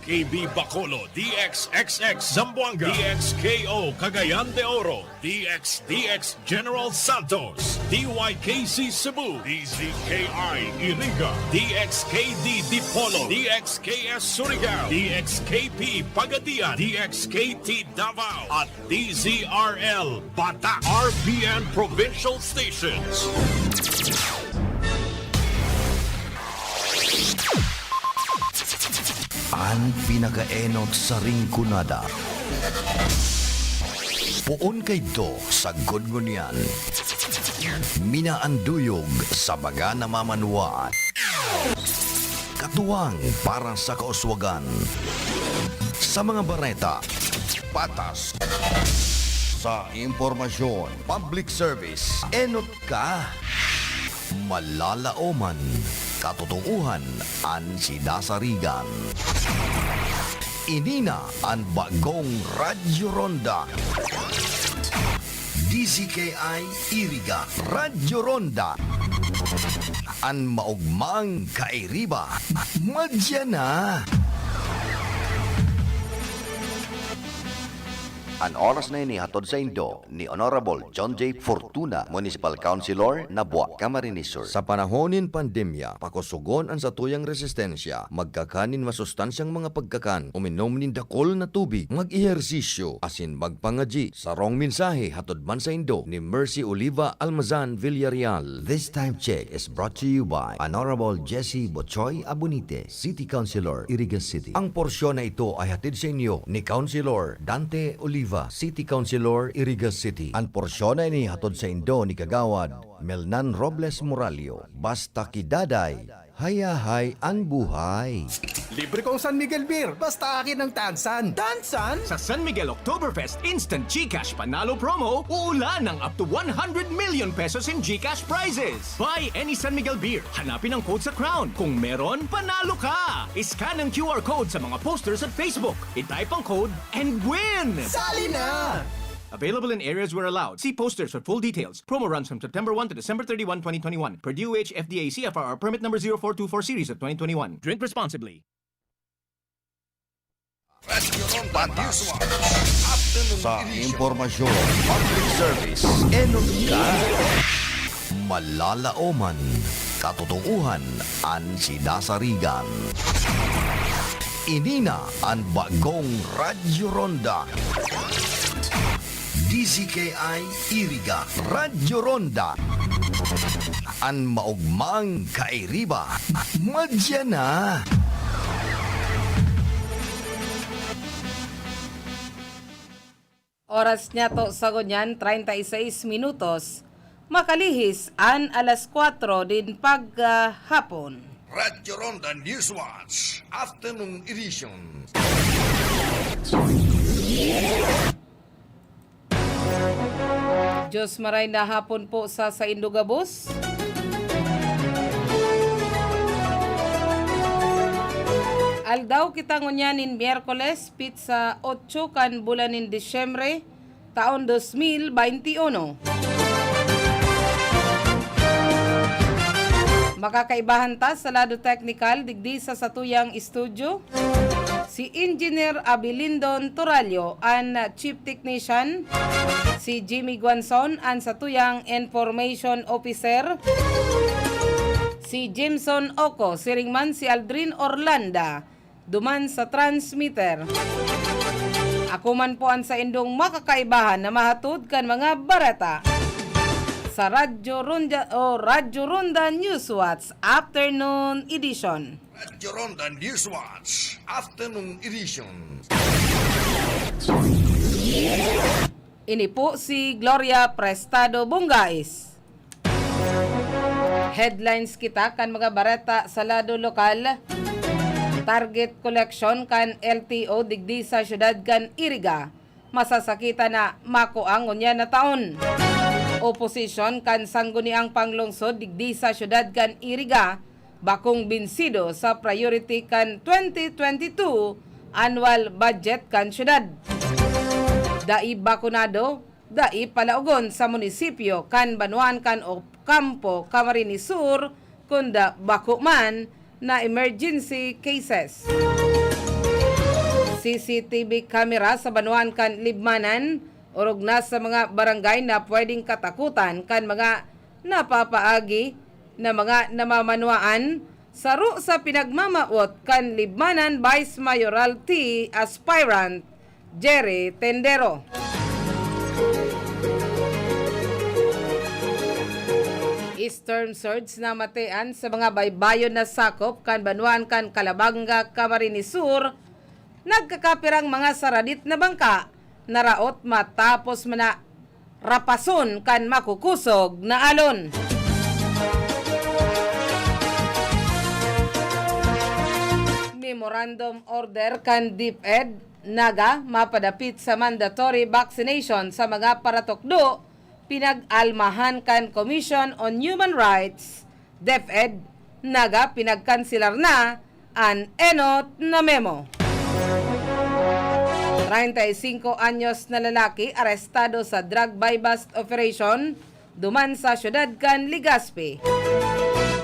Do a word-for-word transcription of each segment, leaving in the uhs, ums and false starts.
K B Bacolod, D X X X Zamboanga, D X K O Cagayan de Oro, D X D X General Santos, D Y K C Cebu, D Z K I Iriga, D X K D Dipolog, D X K S Surigao, D X K P Pagadian, D X K T Davao, at D Z R L Bata, R B N Provincial Stations. An pinakaenot sa Rinconada. Poon kaidto sagkod ngunyan. Minaanduyog sa mga namamanwaan. Katuwang para sa kauswagan. Sa mga bareta, patas. Sa impormasyon, public service, enot ka. Malalaoman, katotoohan an sidasarigan. Ini na an bagong Radyo Ronda. D Z K I Iriga, Radyo Ronda. An maogmang kairiba, madya na. An oras na ini hatod saindo ni Honorable John J Fortuna, Municipal Councilor, Nabua, Camarines Sur. Sa panahon nin pandemya, pakosogon an satuyang resistensya, magkakan nin masustansyang mga pagkakan, uminom nin dakul na tubig, mag-ehersisyo, asin magpangadyi. Sarong mensahe hatod man saindo ni Mercy Oliva Almazan Villarreal. This time check is brought to you by Honorable Jesse Bochoy Abunite, City Councilor, Iriga City. Ang porsyon na ito ay hatid sa inyo ni Councilor Dante Oliva, City Councilor, Iriga City. An porsyon na ini hatod saindo ni Kagawad Melnan Robles Moralio. Basta kidaday, hayahay an buhay. Libre kong San Miguel Beer, basta akin ang Tansan. Tansan? Sa San Miguel Oktoberfest Instant GCash Panalo Promo, uulan ng up to one hundred million pesos in GCash prizes. Buy any San Miguel Beer, hanapin ang code sa crown. Kung meron, panalo ka! I-scan ang Q R code sa mga posters at Facebook. I-type ang code and win! Sali na! Available in areas where allowed. See posters for full details. Promo runs from September one to December thirty-one, twenty twenty-one. Per D O H F D A C F R R permit number zero four two four series of twenty twenty-one. Drink responsibly. Radyo Ronda News Watch. Afternoon Sa edition. Impormasyon, public service, enot ka. Malalaoman, katotoohan, an sidasarigan. Ini na an bagong Radyo Ronda. D Z K I Iriga, Radyo Ronda. An maogmang kairiba, madya na. Oras niyato sa ngunyan, treinta y seis minutos. Makalihis an alas kwatro nin paghapon. Radyo Ronda News Watch, Afternoon Edition. Diyos maray na hapon po sa saindo gabos. Aldaw kita ngunyan nin Miyerkules, pitsa otso kan bulan nin Disyembre, taon dos mil baynti uno. Makakaibahan ta sa lado teknikal digdi sa satuyang estudyo, si Engineer Abilindon Toralio, an Chief Technician, si Jimmy Guanzon, an satuyang Information Officer, si Jameson Oco, siring man si Aldrin Orlanda, duman sa transmitter. Ako man po an saindong makakaibahan na mahatod kan mga bareta sa Radyo Ronda o Radyo Ronda Newswatch Afternoon Edition. Radyo Ronda Newswatch Afternoon Edition. Ini po si Gloria Prestado Bungais. Headlines kita kan mga bareta sa lado lokal. Target collection kan L T O digdi sa siyudad kan Iriga, masasakitan na makua ngunyan na taon. Oposisyon kan Sangguniang Panglungsod digdi sa siyudad kan Iriga, bakong binsido sa priority kan twenty twenty-two annual budget kan siyudad. Dai bakunado, dai palaogon sa munisipyo kan Banwaan kan Ocampo, Camarines Sur, kunda bako man na emergency cases. C C T V camera sa banwaan kan Libmanan, orog na sa mga barangay na pwedeng katakutan kan mga napapaagi na mga namamanwaan, saro sa pinagmamawot kan Libmanan Vice Mayoralty aspirant Jerry Tendero. Storm surge na matian sa mga baybayon na sakop kan banwaan kan Calabanga, Camarines Sur, nagkakapirang mga saradit na bangka naraot matapos man na rapason kan makukusog na alon. Memorandum order kan DepEd Naga mapadapit sa mandatory vaccination sa mga paratukdo, pinag-almahan kan Commission on Human Rights, DepEd, Naga pinagkanselar na an enot na memo. Treinta y cinco anyos na lalaki arestado sa drug buy-bust operation duman sa siyudad kan Legazpi.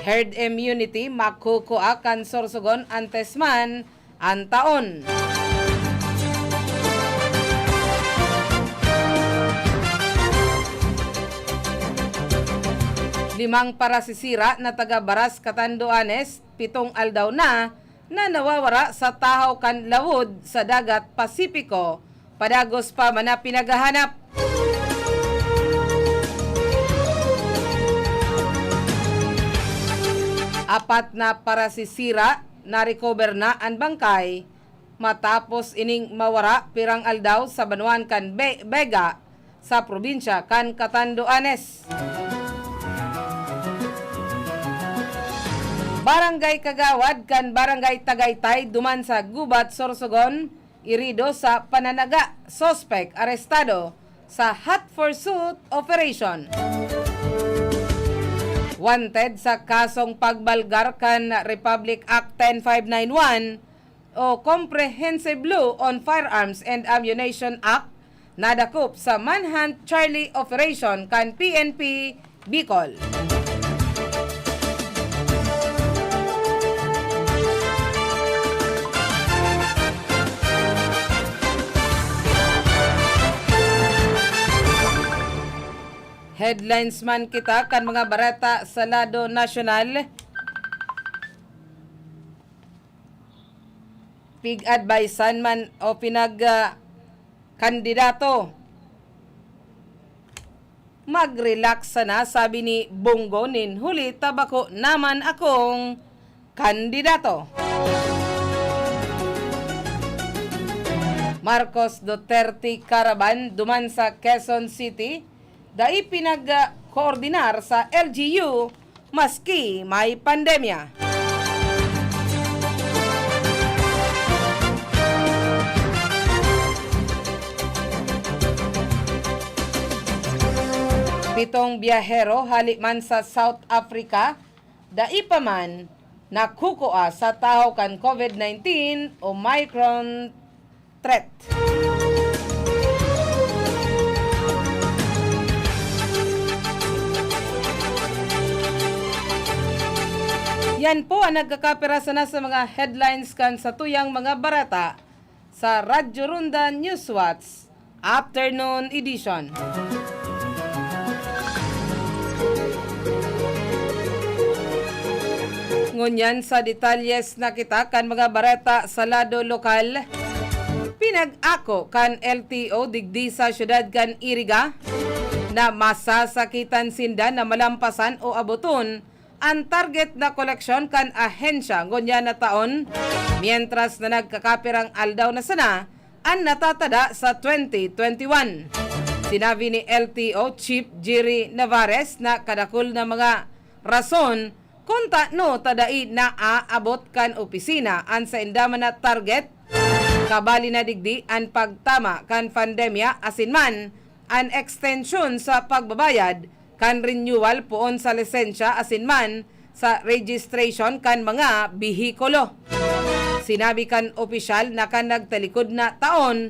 Herd immunity makukua kan Sorsogon antes man an taon. Limang parasisira na taga Baras, Catanduanes, pitong aldaw na na nawawara sa tahaw kan lawod sa Dagat Pasipiko, padagos pa man na pinaghahanap. Apat na parasisira, na-recover na an bangkay matapos ining mawara pirang aldaw sa banwaan kan Be-, Vega, sa probinsya kan Catanduanes. Barangay Kagawad kan Barangay Tagaytay duman sa Gubat, Sorsogon, irido sa pananaga, suspek arestado sa hot pursuit operation. Wanted sa kasong pagbalgar kan Republic Act ten five nine one o Comprehensive Law on Firearms and Ammunition Act, nadakop sa Manhunt Charlie Operation kan P N P Bicol. Headlines man kita kan mga bareta sa lado nasyonal. Pig-advisean man o pinag, ah, kandidato. "Mag-relax sana," sabi ni Bongo, "nin huli ta bako naman akong kandidato." Marcos Duterte Caravan duman sa Quezon City, dai pinag-koordinar sa L G U maski may pandemya. Pitong biyahero hali man sa South Africa, dai pa man nakukua sa tahaw kan COVID nineteen, Omicron threat. Yan po ang nagkakapira sana sa mga headlines kan satuyang mga bareta sa Radyo Ronda Newswatch Afternoon Edition. Ngunyan sa detalyes na kita kan mga bareta sa lado lokal. Pinag-ako kan L T O digdi sa siyudad kan Iriga na masasakitan sinda na malampasan o aboton an target na koleksyon kan ahensya ngunyan na taon, mientras na nagkakapirang aldaw na sana an natatada sa twenty twenty-one. Sinabi ni L T O Chief Jerry Navarez na kadakul na mga rason kun tano ta dai naaabot kan opisina an sainda man na target, kabali na digdi an pagtama kan pandemya asin man an ekstensyon sa pagbabayad kan renewal poon sa lisensya asin man sa registration kan mga behikulo. Sinabi kan opisyal na kan nagtalikod na taon,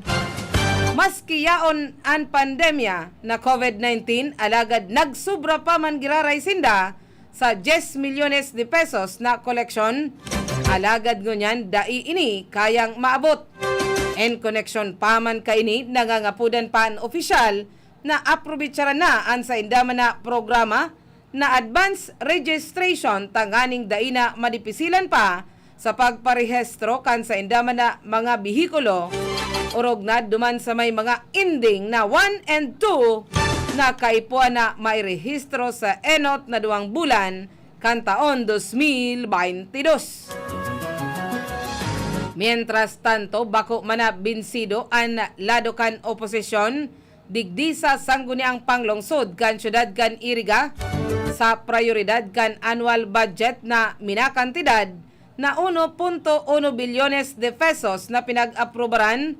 maski yaon an pandemya na COVID nineteen, alagad nagsobra pa man giraray sinda sa diez milyones de pesos na koleksyon, alagad ngunyan dai ini kayang maabot. En koneksyon pa man kaini, nangangapodan pa an opisyal na aprobetsaran na an sainda man na programa na advance registration tanganing dai na madipisilan pa sa pagparehistro kan sainda man na mga behikulo, orog na duman sa may mga ending na one and two na kaipuhan na mairehistro sa enot na duwang bulan kan taon dos mil baynte dos. Mientras tanto, bako man na binsido an lado kan oposisyon digdi sa Sangguniang Panglungsod kan Siyudad kan Iriga sa prayoridad kan annual budget na minakantidad na uno punto uno bilyones de pesos na pinag-aprobaran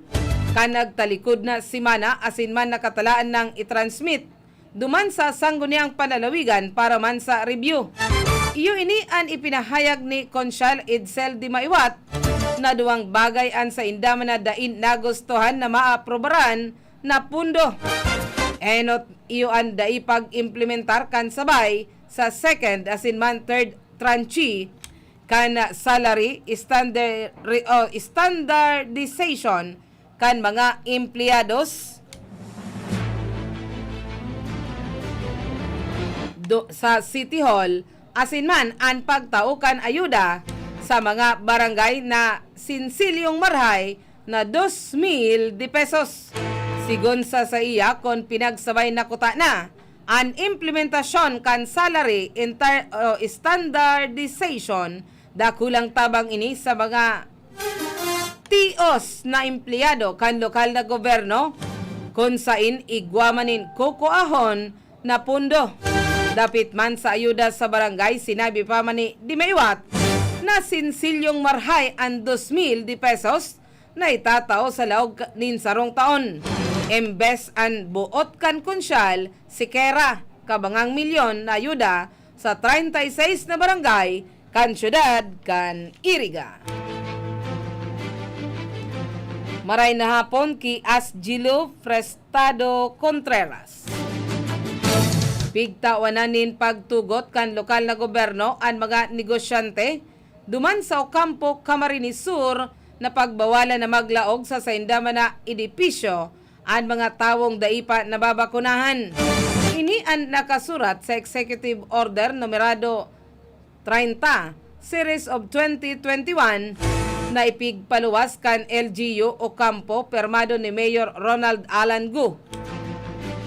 kan nagtalikod na semana asin man nakatalaan nang i-transmit duman sa Sangguniang Panlalawigan para man sa review. Iyo ini an ipinahayag ni Konsyal Edsel Dimaiwat na duwang bagay an sainda man na dai nagustuhan na maaprobaran na pondo. Enot iyo an dai pag-implementar kan sabay sa second asin man third tranche kan salary standard, o standardization kan mga empleyados do, sa City Hall, asin man an pagtao kan ayuda sa mga barangay na sinsilyong marhay na dos mil de pesos. Sigon sa saiya, kun pinagsabay na kuta na an implementasyon kan salary inter-, o standardization, dakulang tabang ini sa mga tios na empleyado kan lokal na gobyerno, kun sain igwa man nin kukuahon na pondo. Dapit man sa ayuda sa barangay, sinabi pa man ni Dimaiwat na sinsilyong marhay an dos mil de pesos na itatao sa laog ka-, nin sarong taon. Embes an boot kan konsyal, sikera kabangang milyon na ayuda sa treinta y seis na barangay kan siyudad kan Iriga. Maray na hapon ki Asgilo Prestado Contreras. Pigtawanan nin pagtugot kan lokal na gobyerno an mga negosyante duman sa Ocampo, Camarines Sur, na pagbawalan na maglaog sa sainda man na edipisyo an mga tawong dai pa nababakunahan. Ini an nakasurat sa Executive Order numerado treinta, Series of twenty twenty-one, na ipigpaluwas kan L G U Ocampo, pirmado ni Mayor Ronald Alan Gu.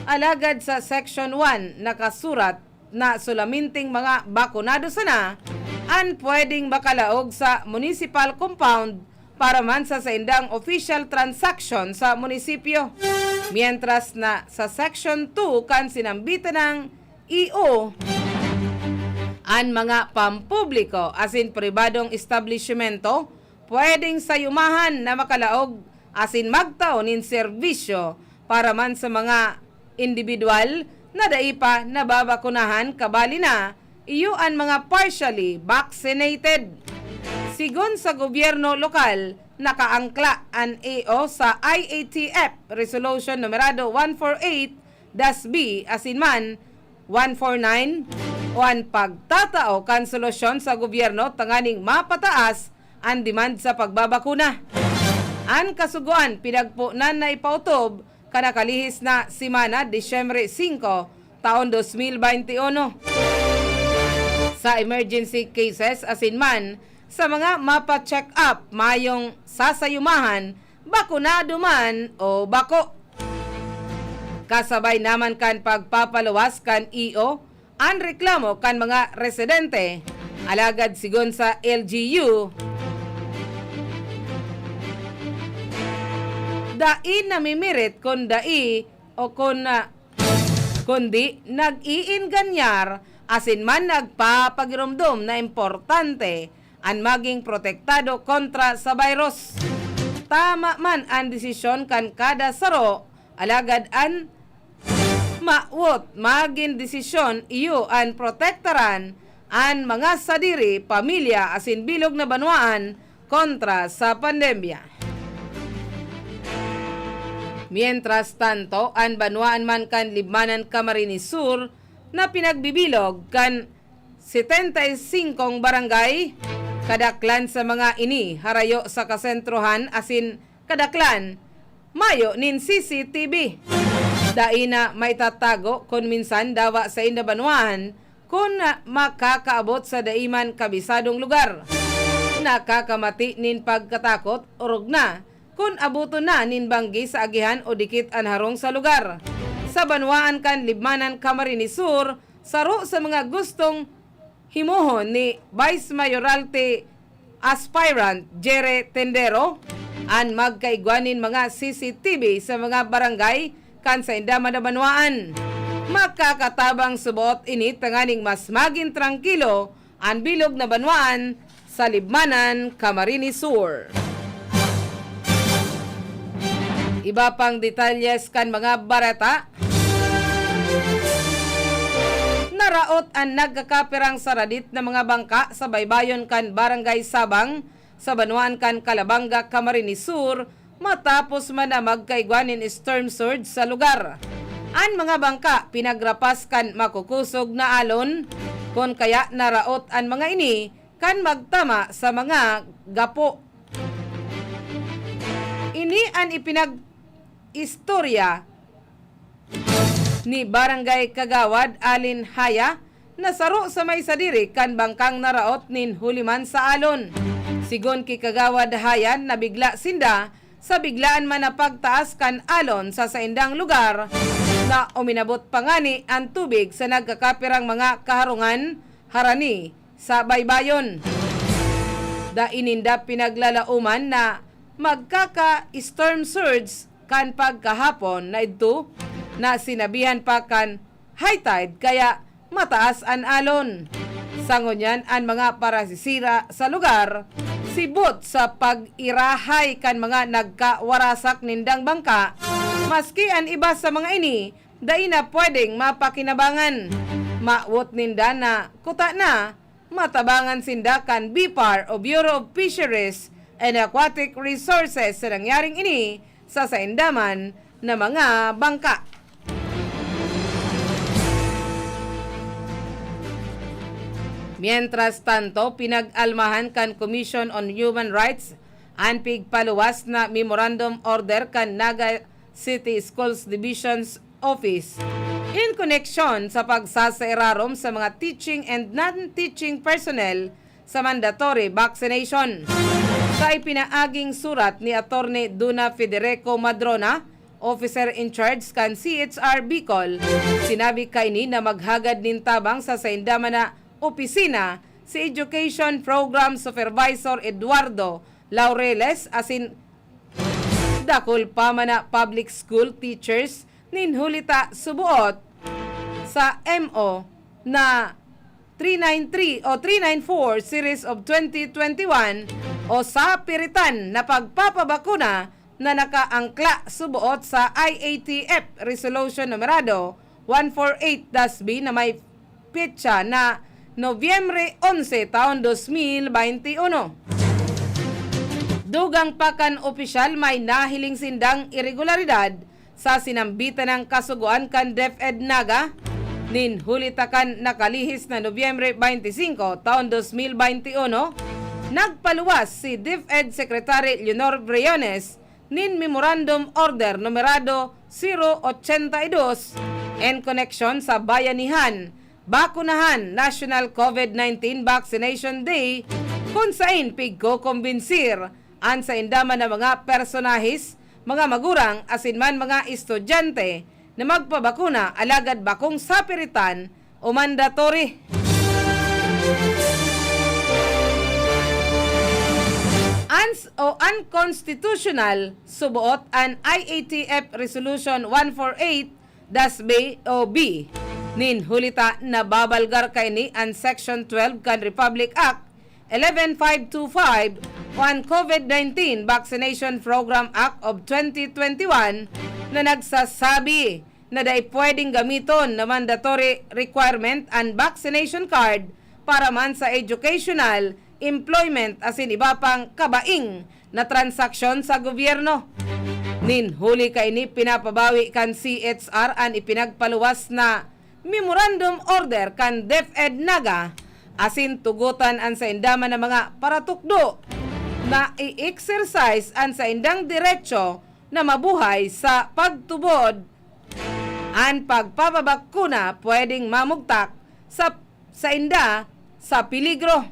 Alagad sa Section one, nakasurat na solamenteng mga bakunado sana an pwedeng makalaog sa municipal compound para man sa saindang official transaction sa munisipyo. Mientras na sa Section two kan sinambitan ng E O, an mga pampubliko asin pribadong establisyemento pwedeng sayumahan na makalaog asin magtao nin serbisyo para man sa mga indibidwal na dai pa nababakunahan, kabali na iyo an mga partially vaccinated. Sigon sa gobyerno lokal, nakaangkla an E O sa I A T F Resolution Numerado one four eight dash B asin man one four nine o an pagtatao kan solusyon sa gobyerno tanganing mapataas an demand sa pagbabakuna. An kasugoan pinagponan na ipautob kan nakalihis na semana, Disyembre singko, taon dos mil baynte uno. Sa emergency cases asin man sa mga mapa-check up, mayong sasayumahan, bakunado man o bako. Kasabay naman kan pagpapaluwas kan E O an reklamo kan mga residente. Alagad sigon sa L G U, dai namimirit kun dai o kun, ah, kundi nag-iingganyar asin man nagpapagiromdom na importante an maging protektado kontra sa virus. Tama man an desisyon kan kada saro, alagad an mawot magin desisyon iyo an protektaran an mga sadiri, pamilya asin bilog na banwaan kontra sa pandemya. Mientras tanto, an banwaan man kan Libmanan, Camarines Sur na pinagbibilog kan setenta y singkong barangay. Kadaklan sa mga ini harayo sa kasentrohan asin kadaklan, mayo nin C C T V. Dai na maitatago kun minsan dawa sainda banwaan kun makakaabot sa dai man kabisadong lugar. Nakakamati nin pagkatakot, orog na, kun aboton na nin banggi sa agihan o dikit an harong sa lugar. Sa banwaan kan Libmanan, Camarines Sur, saro sa mga gustong himohon ni Vice Mayoralty aspirant Jere Tendero an magkaigwa nin mga C C T V sa mga barangay kan sainda man na banwaan. Makakatabang suboot ini tanganing mas magin trangkilo an bilog na banwaan sa Libmanan, Camarines Sur. Iba pang detalyes kan mga bareta. Naraot an nagkakapirang saradit na mga bangka sa baybayon kan Barangay Sabang, sa banwaan kan Calabanga, Camarines Sur, matapos man na magkaigwa nin storm surge sa lugar. An mga bangka pinagrapas kan makukosog na alon, kun kaya naraot an mga ini kan magtama sa mga gapo. Ini an ipinag-istorya ni Barangay Kagawad Alin Haya na saro sa may sadiri kan bangkang naraot nin huli man sa alon. Sigon ki Kagawad Haya, nabigla sinda sa biglaan man na pagtaas kan alon sa saindang lugar, na uminabot pa ngani an tubig sa nagkakapirang mga kaharungan harani sa baybayon. Dai ninda pinaglalaoman na magkaka-storm surge kan pagkahapon na idto, na sinabihan pa kan high tide kaya mataas an alon. Sa ngunyan, an mga parasisira sa lugar sibot sa pag-irahay kan mga nagkawarasak nindang bangka, maski an iba sa mga ini dai na pwedeng mapakinabangan. Mawot ninda na kuta na matabangan sinda kan BFAR o Bureau of Fisheries and Aquatic Resources sa nangyaring ini sa sainda man na mga bangka. Mientras tanto, pinag-almahan kan Commission on Human Rights an pigpaluwas na memorandum order kan Naga City Schools Division's Office in koneksyon sa pagsasairarom sa mga teaching and non-teaching personnel sa mandatory vaccination. Sa ipinaaging surat ni Attorney Duna Federico Madrona, Officer in Charge kan C H R Bicol, sinabi kaini na maghagad nin tabang sa sainda man na opisina si Education Program Supervisor Eduardo Laureles asin dakul pa man na public school teachers nin huli ta suboot sa M O na three nine three o three nine four series of twenty twenty-one o sa piritan na pagpapabakuna na nakaangkla suboot sa I A T F Resolution Numerado one four eight dash B na may petsa na Nobyembre onse, taon dos mil baynte uno. Dugang pa kan opisyal, may nahiling sindang iregularidad sa sinambitan nang kasugoan kan DepEd Naga. Nin huli ta kan nakalihis na Nobyembre baynte singko, taon dos mil baynte uno, nagpaluwas si DepEd Secretary Leonor Briones nin Memorandum Order numerado zero ochenta y dos en koneksyon sa Bayanihan, Bakunahan, National COVID nineteen Vaccination Day, kun sain pigkokombinsir an sainda man na mga personahes, mga magurang asin man mga estudyante na magpabakuna alagad bakong sapiritan o mandatory. Ans-, o unconstitutional, suboot an I A T F Resolution one four eight dash B o B. Nin huli ta, nababalgar kaini an Section twelve kan Republic Act eleven five two five o an COVID nineteen Vaccination Program Act of twenty twenty-one na nagsasabi na dai pwedeng gamiton na mandatory requirement an vaccination card para man sa educational, employment asin iba pang kabaing na transaksyon sa gobyerno. Nin huli kaini, pinapabawi kan C H R an ipinagpaluwas na memorandum order kan DepEd Naga asin tugotan an sainda man na mga paratukdo. na i-exercise an saindang derecho na mabuhay sa pagtubod. An pagpapabakuna pwedeng mamugtak sa sainda sa peligro.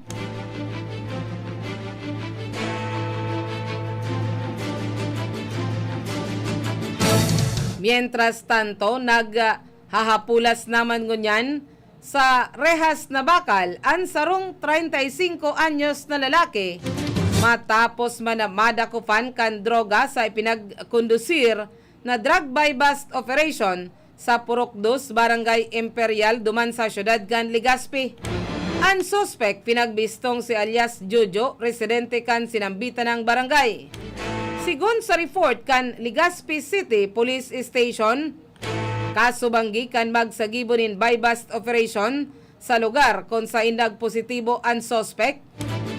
Mientras tanto, naghahapulas naman ngunyan sa rehas na bakal an sarong treinta y cinco anyos na lalaki, matapos man na madakupan kan droga sa ipinagkondusir na drug buy-bust operation sa Purok Dos, Barangay Imperial, duman sa siyudad kan Legazpi. An suspek pinagbistong si alias Jojo, residente kan sinambitan nang barangay. Sigon sa report kan Legazpi City Police Station, kaso banggi kan magsagibo nin buy-bust operation sa lugar kun saen nagpositibo an suspek,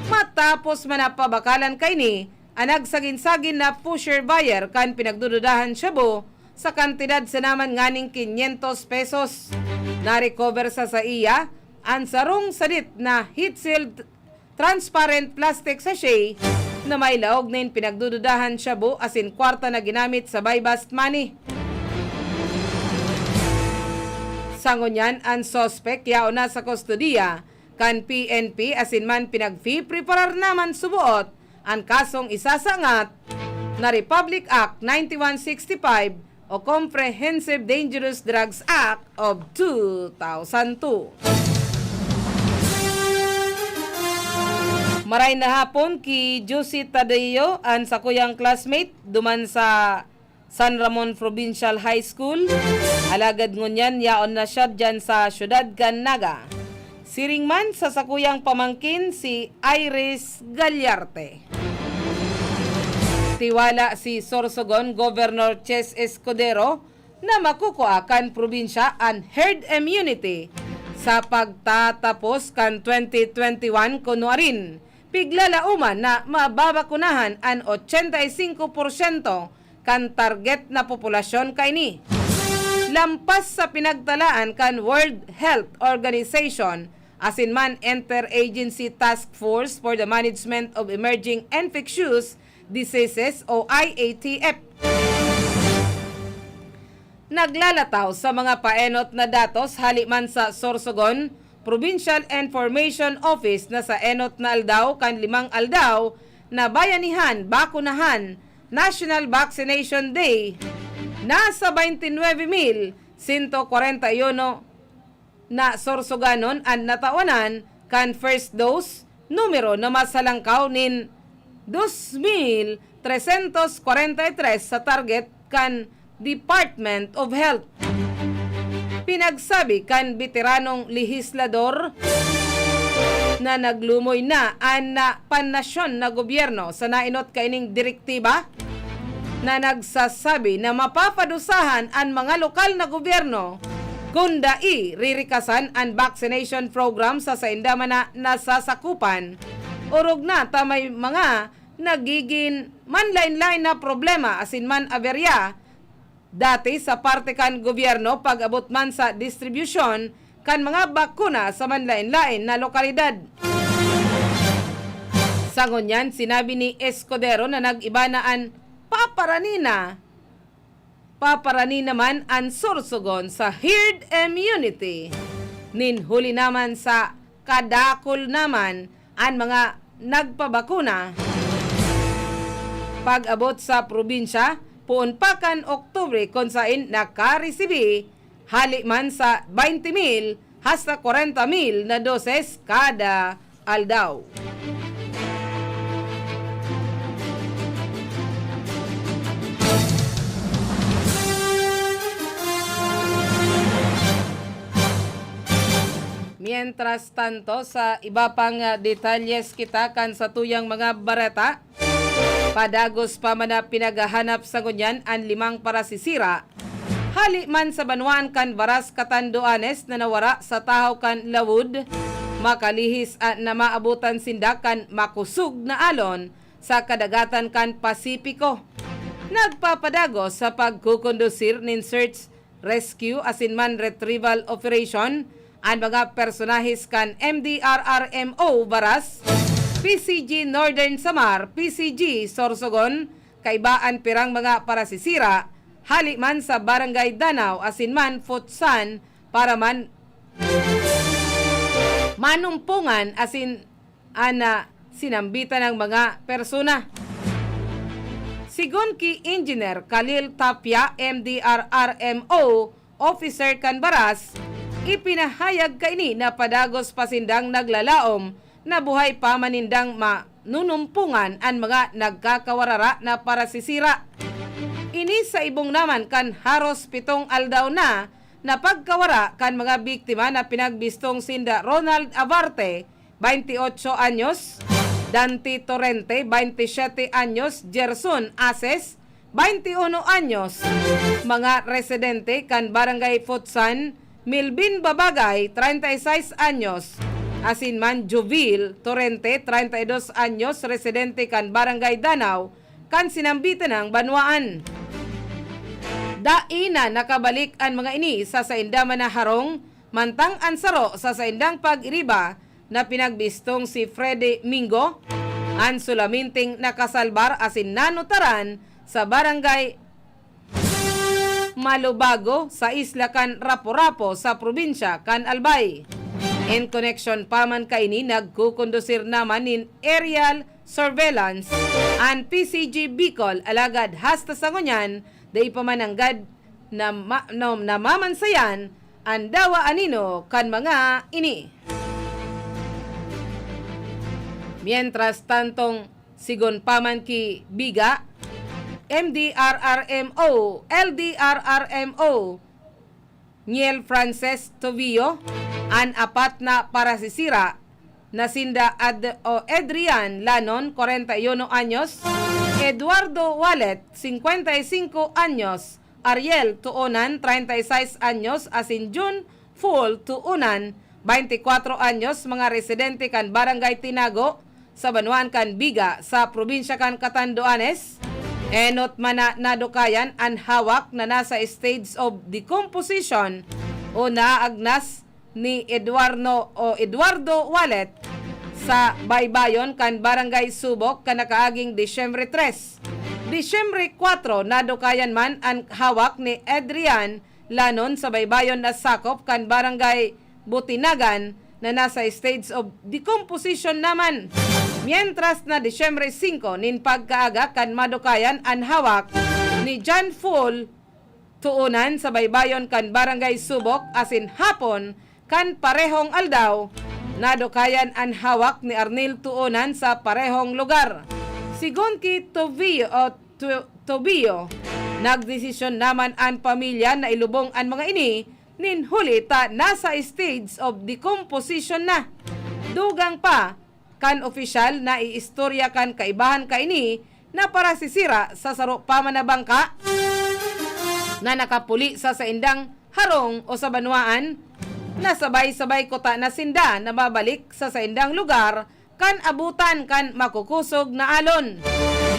matapos man na pabakalan kaini an nagsagin-sagin na pusher buyer kan pinagdududahan shabu sa kantidad sa naman nganing quinientos pesos. Na-recover sa saiya an sarong sadit na heat-sealed transparent plastic sachet na may laog nin pinagdududahan shabu asin kwarta na ginamit sa buy-bust money. Sa ngunyan, an suspek yaon na sa kustodiya kan P N P asin man pinagpipreparar naman suboot an kasong isasangat na Republic Act ninety-one sixty-five o Comprehensive Dangerous Drugs Act of two thousand two. Maray na hapon ki Josie Tadeo, an sakuyang classmate duman sa San Ramon Provincial High School. Alagad ngunyan yaon na siya diyan sa siyudad kan Naga. Siring man sa sakuyang pamangkin, si Iris Gallarte. Tiwala si Sorsogon Governor Chess Escudero na makukua kan probinsya an herd immunity sa pagtatapos kan twenty twenty-one, kun nuarin piglalaoman na mababakunahan an ochenta y cinco porsyento kan target na populasyon kaini. Lampas sa pinagtalaan kan World Health Organization asin man Interagency Task Force for the Management of Emerging Infectious Diseases o I A T F. Naglalataw sa mga paenot na datos hali man sa Sorsogon Provincial Information Office na sa enot na aldaw kan limang aldaw na bayanihan, bakunahan, National Vaccination Day, nasa baynte nuebe mil sento kwarenta y uno na Sorsoganon an natawanan kan first dose, numero na mas halangkaw nin dos mil tresentos kwarenta y tres sa target kan Department of Health. Pinagsabi kan beteranong lehislador na naglumoy na an na, pannasyon na gobyerno sa naenot kaining direktiba na nagsasabi na mapapadusahan an mga lokal na gobyerno kun dai ririkasan an vaccination program sa sainda man na nasasakupan. Orog na ta may mga nagigin manlaen-laen na problema asin man aberya dati sa parte kan gobyerno pag-abot man sa distribusyon kan mga bakuna sa manlaen-laen na lokalidad. Sa ngunyan, sinabi ni Escudero na nag-iba na an paparanina, paparanina man an Sorsogon sa herd immunity. Nin huli naman sa kadakul naman an mga nagpabakuna. Pag-abot sa probinsya, poon pa kan Oktubre kun saen nakaresibi hali man sa baynte mil hasta kwarenta mil na doses kada aldaw. Mientras tanto, sa iba pang, ah, detalyes kita kan satuyang mga bareta. Padagos pa man na pinaghahanap sa ngunyan an limang parasisira hali man sa banwaan kan Baras, Catanduanes na nawara sa tahaw kan lawod, makalihis, ah, na maabotan sinda kan makosog na alon sa kadagatan kan Pasipiko. Nagpapadagos sa pagkukondusir nin search, rescue asin man retrieval operation an mga personahes kan M D R R M O Baras, P C G Northern Samar, P C G Sorsogon, kaiba an pirang mga parasisira, hali man sa Barangay Danao asin man Futsan para man manumpungan asin an, ah, sinambitan ng mga persona. Sigon ki Engineer Khalil Tapia, M D R R M O, officer kan Baras, ipinahayag kaini na padagos pa sindang naglalaom na buhay pa man nindang manunumpungan an mga nagkakawarara na parasisira. Ini sa ibong naman kan haros pitong aldaw na na pagkawara kan mga biktima na pinagbistong sinda Ronald Abarte, bainti otso anyos, Dante Torrente, bainti siyete anyos, Gerson Aces, bainti uno anyos, mga residente kan Barangay Futsan, Melvin Babagay, treinta y seis anyos, asin man Jovil Torrente, treinta y dos anyos, residente kan Barangay Danao, kan sinambitan nang banwaan. Dai na nakabalik an mga ini sa sainda man na harong, mantang an saro sa saindang pag-iriba na pinagbistong si Freddy Mingo, an sulaminting nakasalbar asin nanutaran sa Barangay Malubago sa isla kan Rapu-Rapu sa probinsya kan Albay. En koneksyon pa man kaini, nagkukondusir naman nin aerial surveillance an P C G Bicol, alagad hasta sa ngunyan, dai pa man nanggad na ma-, no, namamansayan an dawa anino kan mga ini. Mientras tantong, sigon pa man ki Biga, M D R R M O, L D R R M O, Niel Frances Tovio, an apat na parasisira na sinda Ad-, o Adrian Lanon, kwarenta y uno anyos, Eduardo Walet, singkwenta y singko anyos, Ariel Tuonan, treinta y seis anyos, asin Jun Full Tuonan, bainti kwatro anyos, mga residente kan Barangay Tinago, sa banwaan kan Biga, sa probinsya kan Catanduanes. Enot man na nadukayan an hawak na nasa stage of decomposition o naagnas ni Eduardo o Eduardo Walet sa baybayon kan Barangay Subok kan nakaaging Disyembre tres. Disyembre kwatro, nadukayan man an hawak ni Adrian Lanon sa baybayon na sakop kan Barangay Butinagan na nasa stage of decomposition naman. Mientras na Disyembre singko nin pagkaaga kan madukayan an hawak ni John Full Tuonan sa baybayon kan Barangay Subok asin hapon kan parehong aldaw, nadukayan an hawak ni Arnel Tuonan sa parehong lugar. Sigon ki Tobio, o Tu-, Tobio, nagdesisyon naman an pamilya na ilubong an mga ini nin huli ta nasa stage of decomposition na. Dugang pa kan opisyal na iistorya kan kaibahan kaini na parasisira sa saro pa man na bangka na nakapuli sa saindang harong o sa banwaan, na sabay-sabay kuta na sinda na babalik sa saindang lugar kan abutan kan makukosog na alon.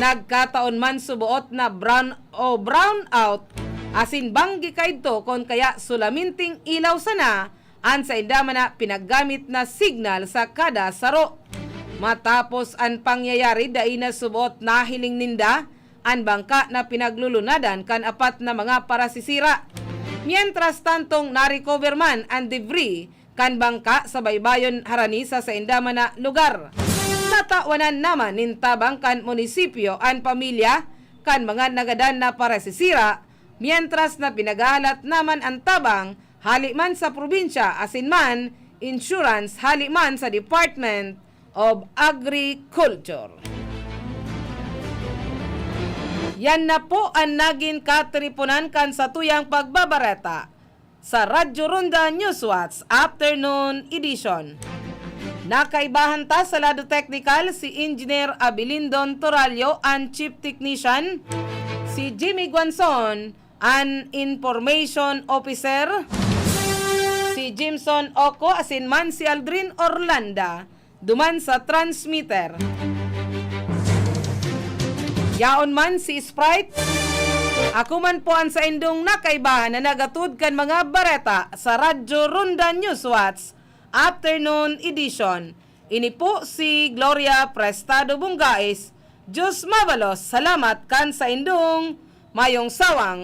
Nagkataon man suboot na brown o brown out asin banggi kaidto, kun kaya sulaminting ilaw sana an sainda man na pinaggamit na signal sa kada saro. Matapos an pangyayari, dai na suboot nahiling ninda an bangka na pinaglulunadan kan apat na mga parasisira. Mientras tantong, na-recover man an debris kan bangka sa baybayon harani sa sainda man na lugar. Natawanan naman nin tabang kan munisipyo an pamilya kan mga nagadan na parasisira, mientras na pinaghahalat naman an tabang hali man sa probinsya asin man insurance hali man sa Department of Agriculture. Yan na po an nagin katiriponan kan satuyang pagbabareta sa Radyo Ronda Newswatch Afternoon Edition. Nakaibahan ta sa lado teknikal si Engineer Abilindon Torallo, an Chief Technician, si Jimmy Guanzon, an Information Officer, si Jimson Oco asin man si Aldrin Orlanda, duman sa transmitter. Yaon man si Sprite. Ako man po an saindong nakaibahan na nagatod kan mga bareta sa Radyo Ronda Newswatch Afternoon Edition. Ini po si Gloria Prestado Bungais. Diyos mabalos, salamat kan saindong mayong sawang